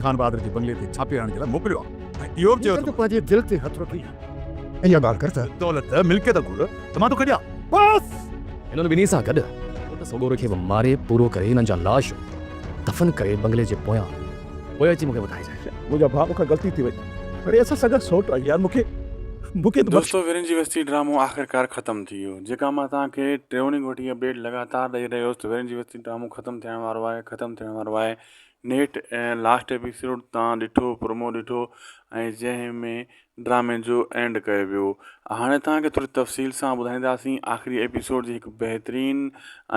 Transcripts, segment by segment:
خانبهادر جي بنگلي تي ڇاپي هڻڻ جي لاء موڪليو آهي ۽ اهو به چيو تون اٿم. پنهنجي دل تي هٿ رکي اها ڳالهه ڪر ته. دولت، ملڪيت گهر ته مان توکي ڏيان. بس! هنن ٻنهي سان گڏ پٽ سڳوري کي به ماري پورو ڪري هنن جا لاش دفن ڪري بنگلي جي پويان پوء اچي مون کي ٻڌائجانء. منهنجا ڀاء مون کان غلطي ٿي وئي. اڙي اسان سڳا سئوٽ آهيون يار مون کي مون کي ته بخش. دوستو ورين جي وستي ڊرامو آخرڪار ختم ٿي ويو جيڪا مان توهان کي ٽيون ڏينهن کان وٺي اپڊيٽ لڳاتار ڏئي رهيو هوس ته ورين جي وستي ڊرامو ختم ٿيڻ وارو آهي ختم ٿيڻ وارو آهي نيٺ لاسٽ ايپيسوڊ تان ڏٺو پرومو ڏٺو ۽ جنهن ۾ ڊرامي جو اينڊ ڪيو ويو هاڻي توهان کي ٿوري تفصيل سان ٻڌائينداسين آخري ايپيسوڊ جي هڪ بهترين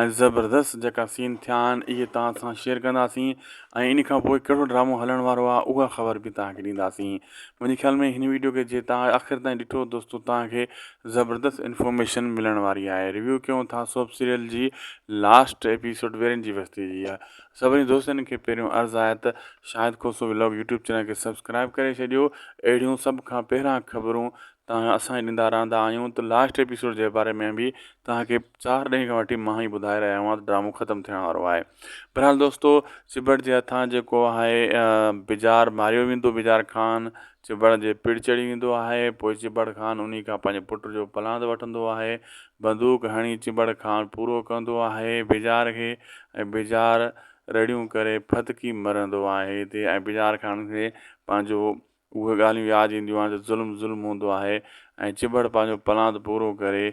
۽ زبردست جيڪا سين ٿيا آهن اهي توهان سان شيئر ڪنداسين ۽ ان کان پوء ڪهڙو ڊرامو هلڻ وارو آهي اها خبر به توهان کي ڏينداسين منهنجي خيال ۾ هن ويڊيو کي جي توهان آخر تائين ڏٺو دوستو توهان کي زبردست انفارميشن ملڻ واري آهي ريويو ڪيون ٿا سوپ سيريل جي لاسٽ ايپيسوڊ ويرين جي وستي جي آهي سڀني دوستن کي پهريون عرض آهي ته Shahid Khoso vlog YouTube channel کي سبسڪرائب ڪري ڇڏيو اهڙيون سڀ کان پهريان خبرون توهان اسان ئي ڏيندا رهندا آهيون ته لاسٽ ايپيسوڊ جي باري ۾ به توهان کي چار ڏينهن کان وٺي مان ئي ٻڌائي رهيو آهيان ته ڊرامو ختم ٿيڻ وارو آهي بهرحال دوستو چبڙ جي هٿان جيڪو آهي بجار ماريو ويندو بجار خان چبڙ جي پڙ چڙهي ويندو آهي پوء چبڙ خان انهي کان پنهنجي پٽ جو پلاند وٺندو آهي بندوق هڻي چبڙ خان پورو ڪندو آهي بجار کي ۽ بجار رڙيون ڪري ڦٿڪي مرندو آهي هتي ۽ بجار خان کي پنهنجو اهي ڳالهيون ياد اينديون آهن ته ظلم ظلم هوندو آهي ۽ چڀڙ پنهنجو پلاند پورو ڪري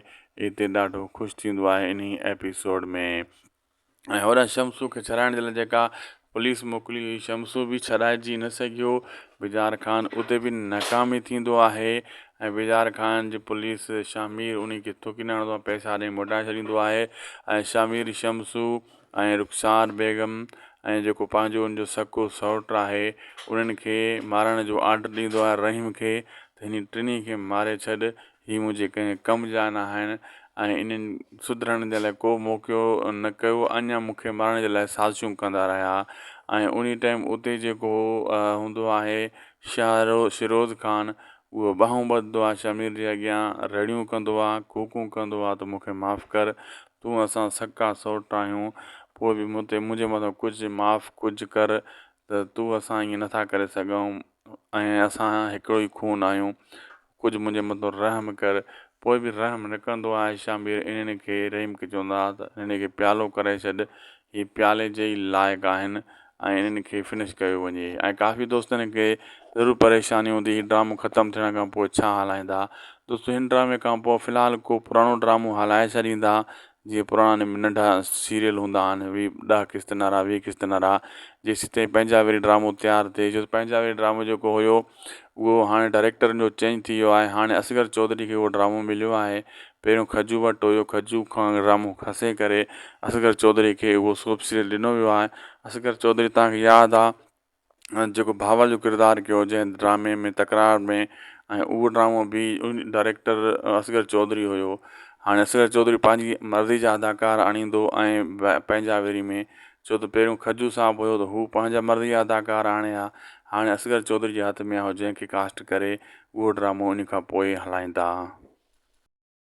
هتي ڏاڍو خوش ٿيندو آهي انهي ايپيسوڊ ۾. ۽ هوڏانهن شمسو کي ڇڏائڻ جي لاء جيڪا پوليس موڪلي هئي شمسو به ڇڏائجي نه سگهيو بجار خان اتي به ناڪامي ٿيندو آهي ۽ بجار خان جي پوليس شاهمير انهي کي ٿڪي نه هڻندو آهي پئسا ڏئي موٽائي ڇڏيندو آهي ۽ شاهمير شمسو ۽ رخسار بيگم ۽ جيڪو پنهنجو ان جو سڪو سئوٽ آهي انهن کي مارڻ جو آرڊر ڏيندو آهي رحيم کي ته هنن ٽنهي کي ماري ڇڏ هي منهنجي ڪنهن ڪم جا نه آهن ۽ انهن سڌرڻ جي لاء ڪو موقعو نه ڪيو اڃا مون کي مارڻ جي لاء سازشون ڪندا رهيا ۽ انهي ٽائيم اتي جيڪو هوندو آهي شاهرو شيروز خان اهو ٻانهون ٻڌندو آهي شهمير جي اڳيان رڙيون ڪندو آهي ڪوڪون ڪندو آهي ته مون کي معاف ڪر تون اسان سڪا سئوٽ آهيون پوء به مون تي منهنجي مٿان ڪجهه معاف ڪجهه ڪر ته تون اسان ائين نٿا ڪري سگهون ۽ اسان هڪڙو ئي خون آهيون ڪجهه منهنجي مٿان رحم ڪر. پوء به رحم نه ڪندو آهي. شامير انهن کي رحيم کي چوندو آهي ته انهن کي پيالو ڪري ڇڏ، هي پيالي جي ئي لائق آهن ۽ انهن کي فنش ڪيو وڃي ۽ ڪافي دوستن کي ضرور پريشاني هوندي هي ڊرامو ختم ٿيڻ کان پوء ڇا هلائيندا. دوستو هن ڊرامي کان پوء في الحال ڪو پراڻو ڊرامو هلائي ڇڏيندا جيئن پراڻا ننڍا سيريل هوندا آهن ويهه ڏهه قسطن وارا ويهه قسطن وارا جيسيتائين پنهنجا وري ڊرامو تيار ٿئي ڇو ته پنهنجا وري ڊرامو جيڪو هيو اهو هاڻي ڊائريڪٽرن جو چينج ٿي ويو آهي هاڻي اصغر چوڌري کي اهو ڊرامو مليو آهي پهريون کجو وٽ هيو کجو کان ڊرامو کسي ڪري اصغر چوڌري کي اهو سوپ سيريل ڏنو ويو آهي اصغر چوڌري توهان کي ياد آهي جيڪو بهاول جو ڪردار ڪيو جنهن ڊرامي ۾ تڪرار ۾ ۽ اهو ڊرامو به ان ڊائريڪٽر اصغر چوڌري هيو هاڻي اصغر چوڌري پنهنجي مرضي جا اداڪار آڻيندو ۽ پنهنجا وري ۾ ڇو ته پهريون کجو صاحب هيو ته هو پنهنجا مرضي جا اداڪار آڻي ها هاڻي اصغر چوڌري جي هٿ ۾ آهي جنهن کي ڪاسٽ ڪري اهو ڊرامو ان کان پوء هلائيندا.